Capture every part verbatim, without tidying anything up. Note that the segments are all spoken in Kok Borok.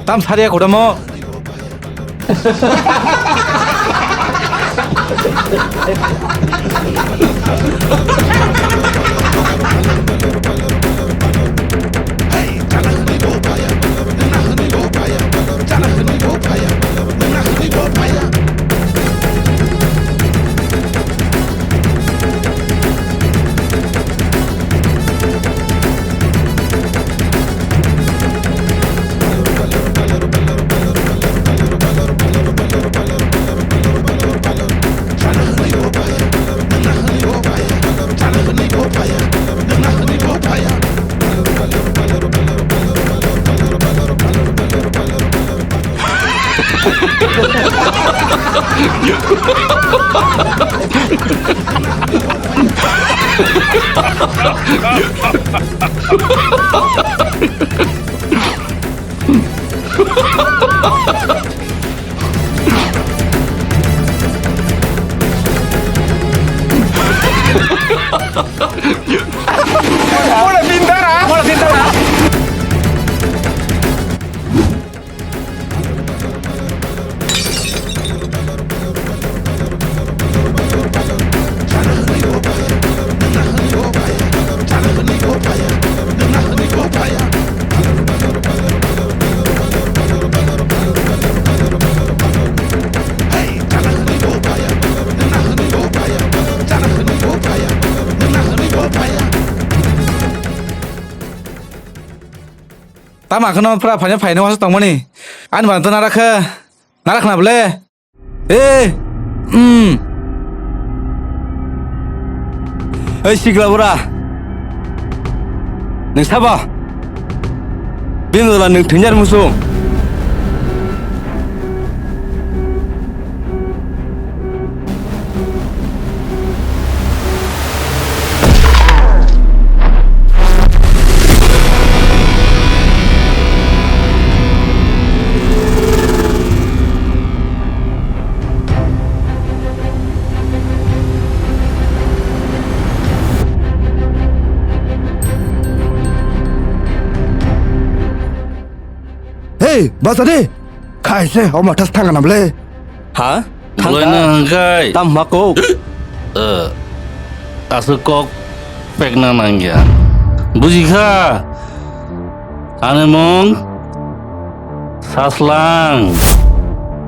Tam sariya kodamo. Tama kheno pura phaina phaina wasu tongmani. Ani bana to narakha. Narakha na bole. Eh. Hmm. Ei sikla bura. Nung sabo. Bini dola nung thunjar musu. Hei, basa de. Khai se, o mathas thang na ble. Ha? Thang Loina ka? Hangkai. Tam ma ko. Eh, aswk kok pekna nangya. Bujikha? Ani mung Saslang.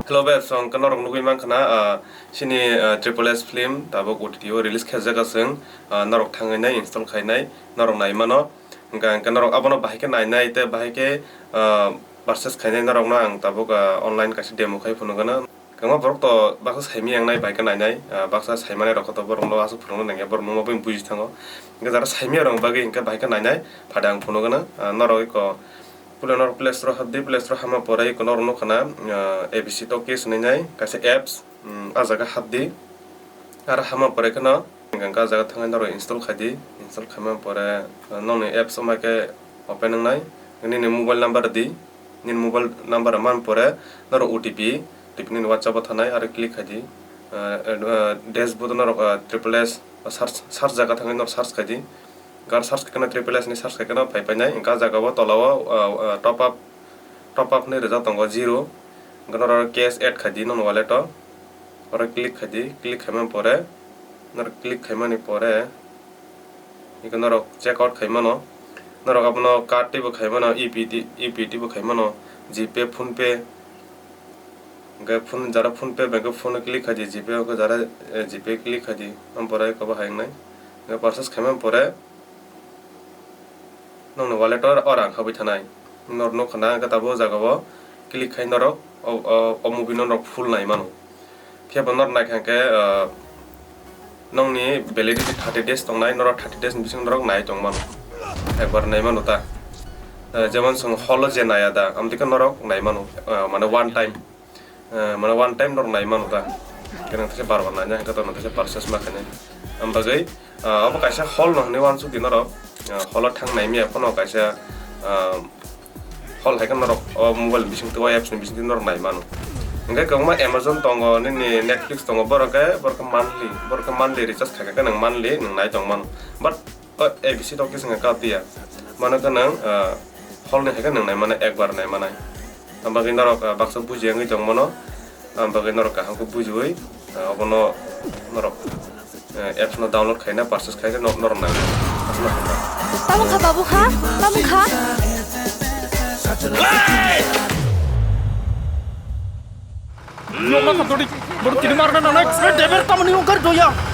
Hello, babes, ang norok nugwi mankha na, ah, chini, ah, Triple S film tabuk O T T o release khaijak aswng, ah, norok thangwi nai install khainai, norok nai mano. Hwnkha hwnkhe norok abono bahai khe nainai tei bahai khe, ah, purchase khainai norokno ang tabuk, ah, online kaisa demo khai phunukgwno. Kwbangma borok to baksa saimaya wngnai bahai khe nainai, ah, baksa saimanai rok to borokno aswk phunukna nangya, borok nungma bai buji thango. Hwnkhe jara saimaya rok bagwi hwnkhe bahai khe nainai phade ang phunukgwno, ah, norok eko puila norok Play Store hapdi, Play Store hapma pore eko norok nukha na, ah, A B C Talkies hinwi nai kaisa apps, um, ah jaga hapdi. Aro hapma pore kheno Hwnkhe ah jaga thangwi norok install khai di, install khaima pore, ah, nokni apps wngma khe open wngnai, nini mobile number di, nini mobile number man pore norok O T P, O T P nini WhatsApp o thanai aro click khai di, ah, ah, dashboard o norok, ah, triple S search, search jaga thangwi norok search khai di, gar search khai kheno triple S ni search khai kheno phai painai, hwnkhe ah jaga o tola o, ah, ah, top up, top up hinwi rijak tongo zero, hwnkhe norok cash add khai di nokni wallet o, oro click khai di, click khaima pore, Norok click khaimani pore, eko norok check out khaimano. Norok abono card teibo khaimano, E P T, E P T bo khaimano, GPay, PhonePe. Hwnkhe phone, jara PhonePe bai khe phone o click khai di, GPay o khe jara, eh, GPay click khai di. Ampore eko bo hai wngnai. Hwnkhe purchase khaimani pore, Nokni wallet o, o rang khabwi thanai. Norok nukha na, hwnkhe tabuk o jaga o click khai norok o, o, o movie no norok full nai mano. Phiya bo norok naikha hwnkhe, ah, nokni validity thirty days tongnai, norok thirty days ni bisingo norok nai tong mano. Ekbar nai mano ta. Ah, jemon chwng hall o je naiya da, amtwi khe norok nai mano, ah, mane one time. Eh, mane one time norok nai mano ta. Hwnkhe nwng teisa bar bar naina hwnkhe to nwng teisa purchase ma khainai. Am bagwi, ah, obo kaisa hall no hinwi uansuk di norok. Ah, hall o thang nai maya phano kaisa, ah, hall hai khe norok o mobile ni bisingtwi, o apps ni bisingtwi norok nai mano. Hwnkhe kwbangma Amazon tongo, nini Netflix tongo, borok khe, borok khe monthly, borok khe monthly recharge khai khe nwng monthly nwng nai tong mano. But o A B C Talkies wngkha Katia. Mano khe nwng, ah, hall ni hai khe nwng nai manai, ekbar nai manai. Ang bagwi norok, ah, baksa buji wngwi tongmano. Ang bagwi norok kaham khe bujiwi, ah, obono norok, eh, apps no download khaina, purchase khaina, nor-, norok nang. Aswk no hamjak. Tamo kha babu kha, tamo kha. Nokna kha dodi, bodo tini marna nanai, eh, deber tamoni ungkar doya.